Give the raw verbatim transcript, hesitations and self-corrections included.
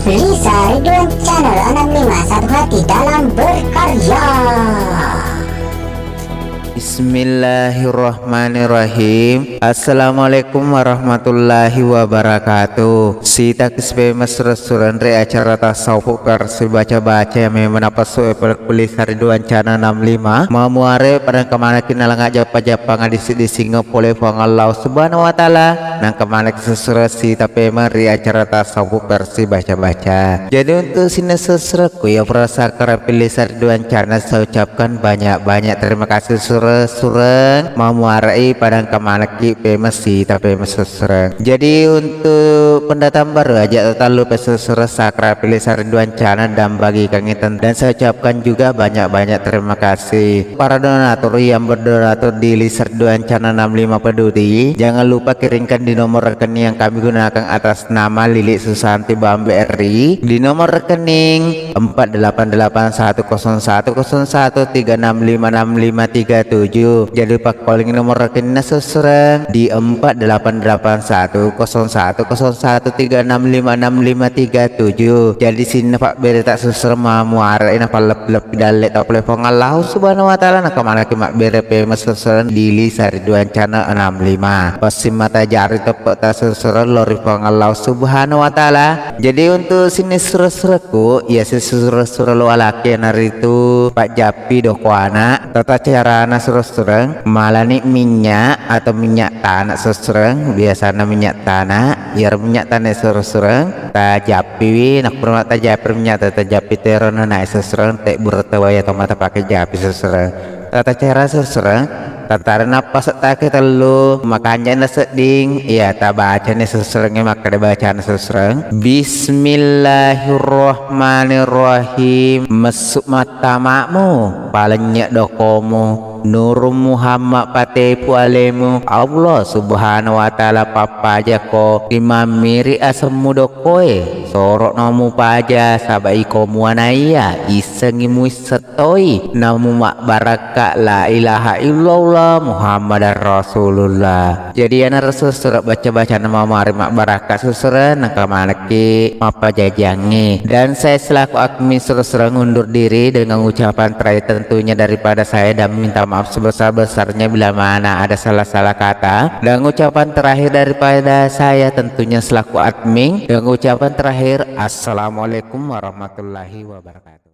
Lisa Ridwan Channel enam lima, satu hati dalam berkarya. Bismillahirrahmanirrahim. Assalamualaikum warahmatullahi wabarakatuh. Sita kispe mesra sureng ri acara tasawuf versi baca-baca yang memang apa suwe pelek Lisa Ridwan Channel enam lima. Mamuare pada kemana kina langa japa-japa ngadisi-disi ngepole Puang Allah Subhanahu wa Ta'ala. Nang kemana kisesura sita pemeng ri acara tasawuf versi baca-baca. Jadi untuk sining sesuraku ya perasa kerapi Lisa Ridwan Channel, saya ucapkan banyak-banyak terima kasih sura-sureng. Mamuarai padang kemanaki pemeng sita pemeng sesura. Jadi untuk pendatang baru aja terlalu pesesura sakra pilih Lisa Ridwan Channel dan bagikan itu, dan saya ucapkan juga banyak-banyak terima kasih. Para donatur yang berdonatur di Lisa Ridwan Channel enam lima Peduli, jangan lupa kirimkan di nomor rekening yang kami gunakan atas nama Lili Susanti Bambu R I, di nomor rekening empat delapan delapan satu kosong satu kosong satu tiga enam lima enam lima tiga tujuh. Jadi lupa calling nomor rekening sesura di empat delapan delapan satu kosong satu kosong satu tiga enam lima enam lima tiga tujuh. Jadi sining pabbere ta sesura mamuare na pallep-lep dalle ta pole Puang Allah Subhanahu wa Ta'ala, nakamanaki mabbere pemeng sesura di Lisa Ridwan Channel enam lima. Pasti mata jari teppe ta sesura lori Puang Allah Subhanahu wa Ta'ala. Jadi untuk sining sura-suraku, ya sesura-sura lo alaki naritu Pak Jappi dokoana, tata carana sura-sureng, malani minyak atau minyak tanah sesura, biasana minyak tanah, ya minyak tanah sura-sureng, tajappiwi, nakkurma tajappi minyak ta tajappi terona naik sesura, te burata waya tomata pakai jappi sesura. Tata cara sesura, tatara nappa settake tellu, makanja na sedding, iya tabacani sesurengnge makkeda bacana sesureng. Bismillahirrahmanirrahim. Messu mattamamu, palennye dokomu, Nurung Muhammad patepu alemu, Allah Subhanahu wa Ta'ala pappajako, imammiri asemmu dokoe, soro'no mupaja, saba iko muanaiya, issengi muisseng toi, namu mabbarakka la ilaha illallah Muhammadar Rasulullah. Jadi anaro sesura baca-bacana mamari mabbarakka sesura, nakamanaki mappajajiangngi. Dan saya selaku admin sesura undur diri dengan ucapan terakhir tentunya daripada saya dan minta maaf sebesar-besarnya bila mana ada salah-salah kata. Dan ucapan terakhir daripada saya tentunya selaku admin dengan ucapan terakhir, Assalamualaikum warahmatullahi wabarakatuh.